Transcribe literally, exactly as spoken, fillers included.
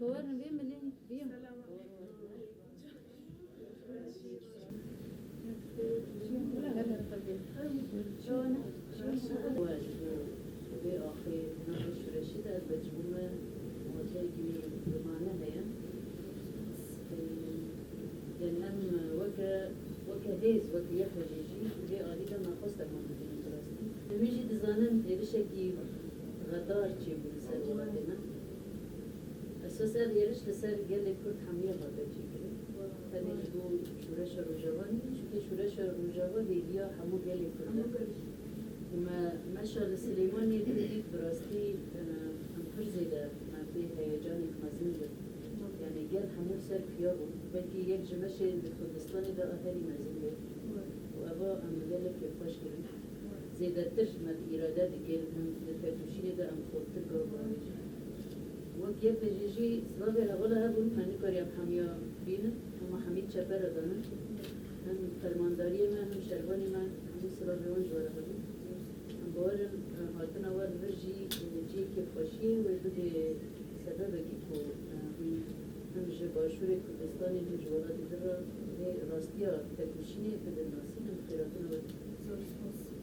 Werin vê milê vî. Vê axê navê şûreşî de elbet ji bo me wateyekî bi mane heye. Yanî em weke, weke hêz, weke Y P G jî vê alî de me xwest eman bidînin bi rastî. Hemî jî dizanin êrişekî xedar çêbû li ser welatê me. Esas ev êriş li ser gelê Kurd hemûyê hate çêkirin. Tenê ji bo şûreşa Rojava nî, çunke şûreşa Rojava hêviya hemû gelê Kurd e. Û me, meşa li Silêmaniyê dît bi rastî, e, em pir zêde me pê heyecanê mezin bû. Yanî gel hemû ser piya bûn. Belkî yek ji meşên di Kurdistanê de a herî mezin bû. Û eva em gelek pê xweş kirin. Zêdetir me bi îrade dike, li him, li têkoşînê de em xurtir gav bavêjin. Wek Y P G jî silavê hevala hebûn, me nikariye em hemiya bînin, hema hemî çeper re danin. Hem fermandariyê me, hem şervanê me, hemû silavê wan ji we re hebûn. Em bawer in, e, hatina we li vir jî, e, cihekî xweşiyê wê bibê sebebekî ku, e, hûn him ji Başûrê Kurdistanê, him ji welatê din re vê rastiya têkoşînê bidin nasîn, em xêratina we dikin.